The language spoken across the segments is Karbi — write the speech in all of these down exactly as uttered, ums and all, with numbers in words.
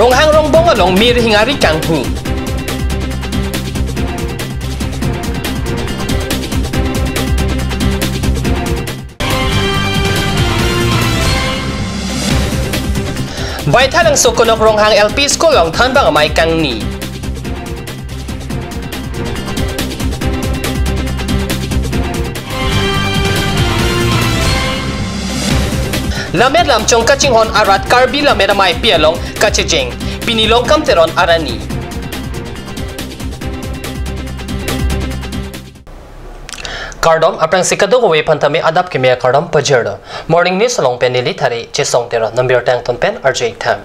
Ronghang Rongbong along me rihing ari kanghu. Baithalangso Konok Ronghang L P School along thanbang amei kangni. Lammet lamchong kachinghon arat Karbi Lammet Ameipi along kachejeng, pini Longkam Teron arni. Kardom, aphrangsi kadokave aphan tame adap keme akardom pajirlo. Morning News along pen neli Thari Chesong Teron, nambirta angton pen arju-ik tha.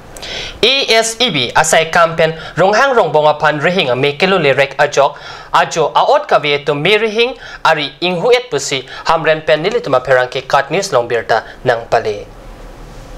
A S E B asai akam pen Ronghang Rongbong aphan rihing ame kelole rek ajok, ajo a-ot kave atum me rihing ari inghu-et pusi Hamren pen nelitum apherangke KAT News along birta nangpale.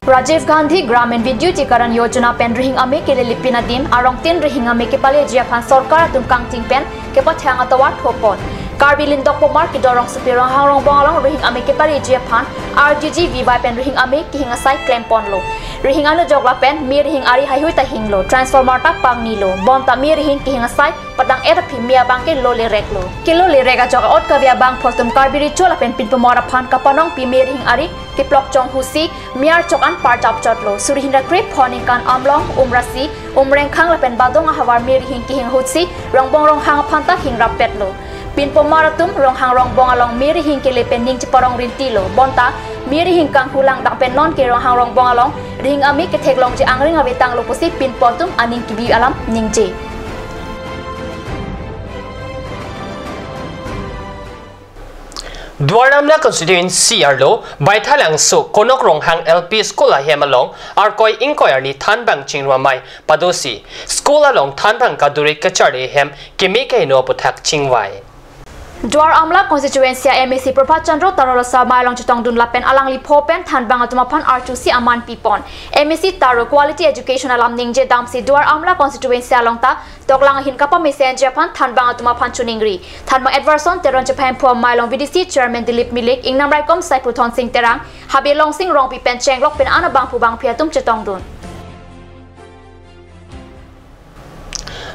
Rajiv Gandhi Gramin Vidyutikaran Yojana pen rihing ame kelele pin adim arong tin rihing ame kepaleji aphan sorkar atum kangting pen kepathang atovar thopon. Karbi Limdok Pomar kedo rongsopi Ronghang Rongbong along rihing ame kepaleji aphan R G G V Y pen rihing ame kehing asai klemponlo. Rihing anujok lapen me rihing ari haihui ta hinglo, transformer ta pangnilo, bonta me rihing kehing asai padang-et aphi me abang ke lole reklo. Kelole rek ajok a-ot kave abangphu atum Karbi Recho lapen pinpomar aphan kapanongpi me rihing ari keplok chonghusi me archok an parjap chotlo. Suri hini ra krepho ningkan Amlong, Umrasi, Umrengkhang lapen Badong ahavar me rihing kehing ahutsi Rongbong Ronghang aphan ta hing rappetlo. Pinpomar atum Ronghang Rongbong along me rihing kele pen ning cheparong rintilo. Bonta me rihing kanghu langdang pen nonke Ronghang Rongbong along rihing ame ketheklongji angring avetanglo pusi pinpo atum aning kebi alam ningje. Duar Amla constituency arlo Baithalangso Konok Ronghang L P School ahem along Arkoi ingkoi arni thanbang chingrum amei padosi, school along thanbang kaduri kacharli ahem keme kaheno aputhak chingvai. Duar Amla constituency a-M A C Prabhat Chandra Taro Rasa amei along chetongdun lapen alanglipho pen thanbang atum aphan archusi aman pipon. M A C Taro quality education alam ningje damsi Duar Amla constituency along ta toklang ahin kapamesenji aphan thanbang atum aphan choningri. Thanbang Edwardson Teron chephemphu amei along V D C Chairman Dilip Milik, Ingnam Raikom Saipu Thonsing Terang, Habe Longsing Rongpi pen chenglok pen an abangphu bangphi atum chetongdun.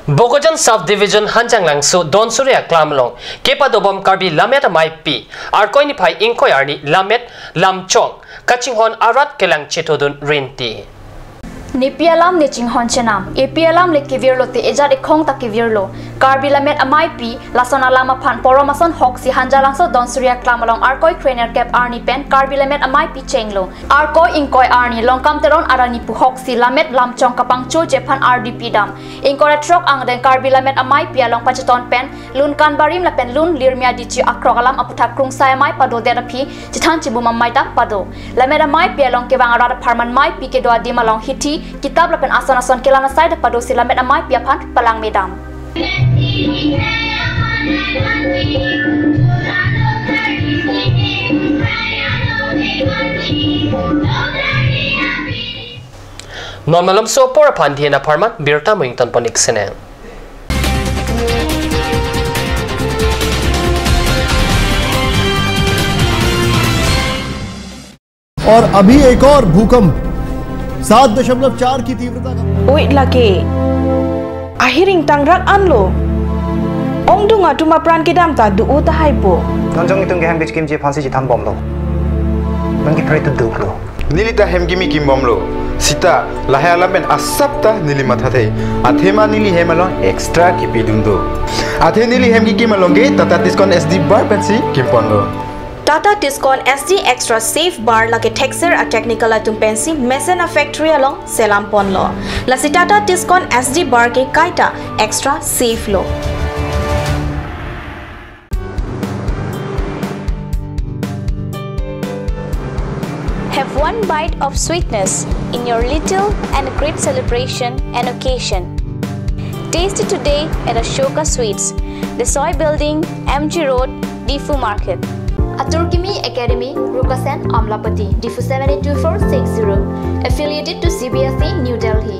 Bokajan Sub Division Hanjanglangso Donsuri Aklam along kepadobom Karbi Lammet Ameipi Arkoi niphai ingkoi arni lammet lamchong kachinghon arat kelang chethodun rinti. Nepi alam nechinghon chenam, epi alam le kevirlo te ejat ekhong ta kevirlo. Karbi Lammet Ameipi lason alam aphan porom ason hoksi Hanjanglangso Donsuri Aklam along Arkoi krenerkep arni pen Karbi Lammet Ameipi chenglo. Arkoi ingkoi arni Longkam Teron arni pu hoksi lammet lamchong kapangchoji aphan ardi pidam. Ingkoi ra throk angdeng Karbi Lammet Ameipi along pacheton pen lun kan barim lapen lun lirmia dichi akrok alam aputhak krungsai amei padodet aphi chethan chibum amei ta pado. Lammet Ameipi along kevang arat apharman ameipi kedo adim along hithi, kitap lapen ason ason kelang asai ta padosi Lammet Ameipi aphan palangmedam. Non malomso apor aphan D N apharman birta mo ingtonpon-ik sinang. और अभी एक और भूकंप सात दशमलव चार की तीव्रता का Wait lake. Ahiring tangrak anlo. Ongdung atum apran kedam ta do-o tahai po. Non jong itum ke hem kechekimji aphansi chethanbomlo. Non ke pray to do lo. Neli ta hem kimi kimbomlo. Sita lahai alam pen asap ta neli mathathe. Athema neli hem along extra kipidun do. Athe neli hem kikim along ke Tata Tiscon S D bar pensi kimponlo. Tata Tiscon S D Extra Safe Bar lake thekser a-technical atum pensi mesen a-factory along selam ponlo. Lasi Tata Tiscon S D bar ke kaita extra safe lo. Have one bite of sweetness in your little and great celebration and occasion. Taste it today at Ashoka Sweets, Desoi Building, M G Road, Diphu Market. Atur Kimi Academy, Rukasen, Amlapatty, Diphu seven eight two four six zero. Affiliated to C B S E, New Delhi.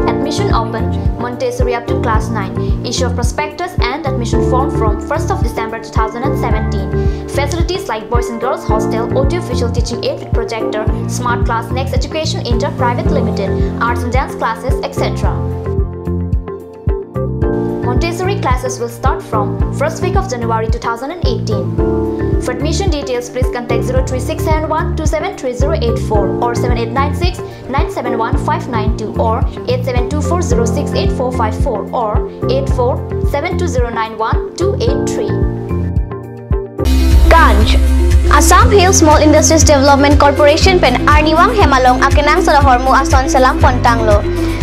Admission Admission open, Montessori up to class nine. Issue of prospectus and admission form from first of December two thousand and seventeen. Facilities like boys and girls hostel, audio visual teaching aid with projector, smart class, Next Education India Private Limited, arts and dance classes, et cetera. Montessori classes will start from first week of January two thousand and eighteen. For admission details, please contact zero three six seven one two seven three zero eight four or seven eight nine six nine seven one five nine two or eight seven two four zero six eight four five four or eight four seven two zero nine one two eight three. Ganj. Assam Hill Small Industries Development Corporation pen arnivang hem along akenangsot ahormu ason selam pon tanglo.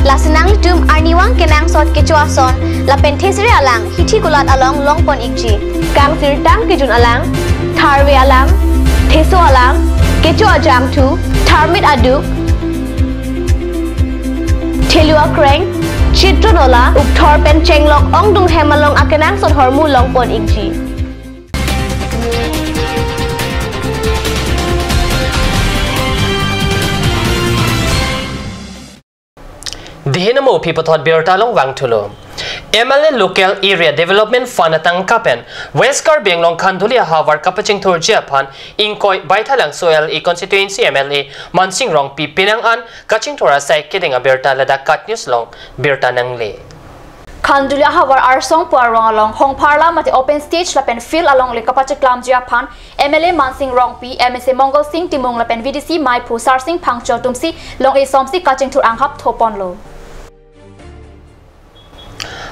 Lasi nanglitum arnivang kenangsot kecho ason lapen thesere alang hithi kulat along long pon ikji. Kangsirtang kejun alang, tharve alang, theso alang, kecho ajangthu, tharmit aduk, thelu akreng, chitro nola, ukthor pen chenglok ongdung hem along akenangsot ahormu long pon ikji. Dihin amo aphi puthot birta along vangthulo. M L A Local Area Development Fund atangka pen West Karbi Anglong Khanduli ahavar kapachingthurji aphan ingkoi Baithalangso L A constituency M L A Mansing Rongpi penang an kachingthur asai kedeng abirta ladak KAT News along birta nangle. Khanduli ahavar arsong pu arong along Hongpharla mate open stage lapen field alongle kapacheklamji aphan M L A Mansing Rongpi, M A C Mongal Sing Timung lapen V D C maiphu Sarsing Phangcho atumsi long-e somsi kachingthur anghap thoponlo.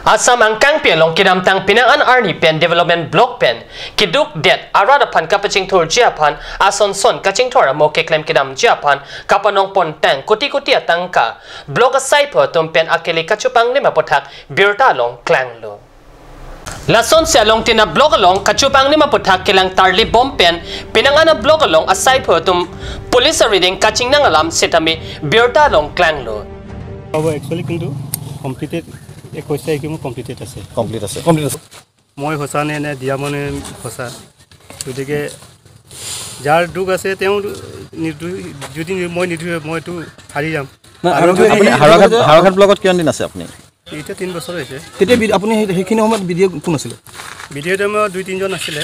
Assam angkangpi along kedamtang penang an arni pen development block pen keduk det arat aphan kapachingthurji aphan ason son kachingthur amo keklem kedamji aphan kapanong pontang koti koti atangka block asaiphu atum pen akele kachupanglim aputhak birta along klanglo. Lasonsi along tina block along kachupanglim aputhak kelang tarlip bom pen penang an ablock along asaiphu atum police arideng kachingnang alam setame birta along klanglo. হ'ব, একচুৱেলি কিন্তু কমপ্লিটেড, একৈছ তাৰিখে মোৰ কমপ্লিটেড আছে। কমপ্লিট আছে। কমপ্লিট আছে। মই সঁচা নে, নে দিয়া মনে সঁচা। গতিকে যাৰ দুখ আছে তেওঁ নিৰ্দোষী, যদি মই নিৰ্দোষী হয়, মইতো হাৰি যাম। নাই, আৰু হাৰুৱা ঘাট, আপুনি আপুনি হাৰুৱা ঘাট, হাৰুৱা ঘাট ব্লকত কিমান দিন আছে আপুনি? এতিয়া তিনি বছৰ হৈছে। তেতিয়া বি-, আপুনি সেই, সেইখিনি সময়ত বি ডি অ কোন আছিলে? বি ডি অ টাইমত দুই তিনিজন আছিলে।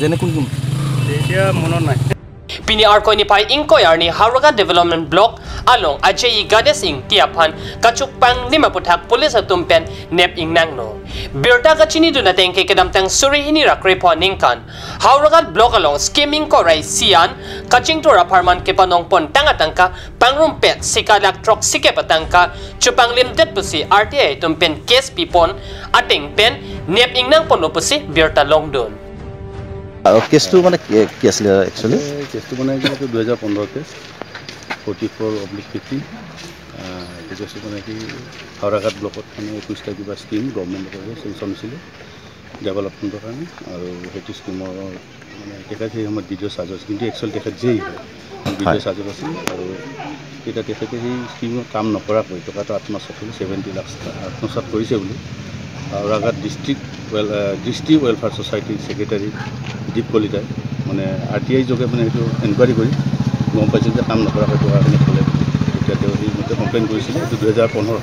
যেনে কোন কোন? এতিয়া মনত নাই। Pini Arkoi niphai ingkoi arni Howraghat Development Block along ajeyi Ganesh Ingti aphan kachupanglim aputhak police atum pen nep ingnanglo. Birta kachinidun ateng ke kedamtang suri hini ra krepho aningkan Howraghat Block along scheme ingkoi ra isi an kachingthur apharman kepanong pontang atangka pangrumpet sika lakh throksi kep atangka chupanglimdet pusi R T I atum pen case pipon ateng pen nep ingnang ponlo pusi birta longdun. আৰু কেছটো মানে কি, কি আছিলে একচুৱেলি? এই কেছটো মানে কি, এইটো দুহেজাৰ পোন্ধৰ case, forty four oblique fifty. এইটো কেছটো মানে কি, হাওৰাঘাট ব্লকত মানে একৈছটা কিবা স্কিম গভৰ্ণমেণ্টৰ পৰা চেংচন হৈছিলে ডেভেলপমেণ্টৰ কাৰণে, আৰু সেইটো স্কিমৰ মানে তেখেত সেই সময়ত বি ডি অ চাৰ্জত আছিল, কিন্তু একচুৱেলি তেখেত জে ই হয়, বি ডি অ হয়। চাৰ্জত আছিল। আৰু তেতিয়া তেখেতে সেই স্কিমত কাম নকৰাকৈ টকাটো আত্মসাৎ কৰিলে, ছেভেণ্টি লাখ আত্মসাৎ কৰিছে বুলি হাওৰাঘাট ডিষ্ট্ৰিক্ট ৱেল-, আহ, ডিষ্ট্ৰিক্ট ৱেলফেয়াৰ ছ'চাইটিৰ ছেক্ৰেটাৰী দীপ কলিতাই মানে আৰ টি আই যোগে মানে সেইটো এনকুৱাৰী কৰি গম পাইছিল যে কাম নকৰাকৈ টকাখিনি থ'লে। তেতিয়া তেওঁ সেইমতে কমপ্লেইন কৰিছিলে, এইটো দুহেজাৰ পোন্ধৰ।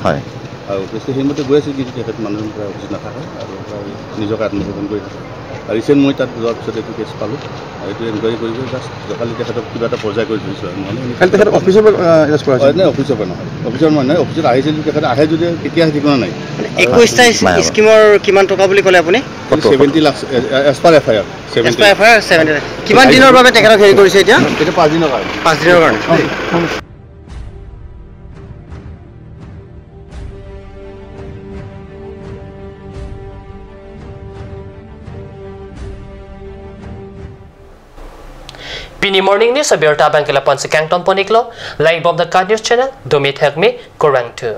হয়। আৰু অৱশ্যে সেইমতে গৈ আছিল, কিন্তু তেখেত মানুহজন প্ৰায় অফিচত নাথাকে আৰু প্ৰায় নিজকে আত্মগোপন কৰি থাকে। আৰু ৰিচেণ্ট মই তাত যোৱাৰ পিছত এইটো কেছ পালোঁ আৰু এইটো এনকুৱাৰী কৰি কৰি জাষ্ট কালি তেখেতক কিবা এটা পৰ্যায় কৰি ধৰিছোঁ আৰু, নহ'লে খালি তেখেতক অফিচৰ পৰা, আহ, এৰেষ্ট কৰা হয়, হৈছে? নাই, অফিচৰ পৰা নহয়, অফিচৰ নহয়, নাই, অফিচত আহিছিল, তেখেতে আহে যদি কেতিয়া আহে ঠিকনা নাই। একৈশটা ইছ-, নাই। স্কিমৰ কিমান টকা বুলি ক'লে আপুনি? Seventy lakh, a-, a-, as per F I R, as seventy. Per F I R seventy lakh. কিমান দিনৰ বাবে তেখেতক হেৰি কৰিছে এতিয়া? এতিয়া পাঁচ দিনৰ কাৰণে। পাঁচ দিনৰ কাৰণে। Pini morning news abirta abang ke lapu-an si kangton pon iklo, lang-ik bom the KAT News channel, domi thekmi, kurvangthu.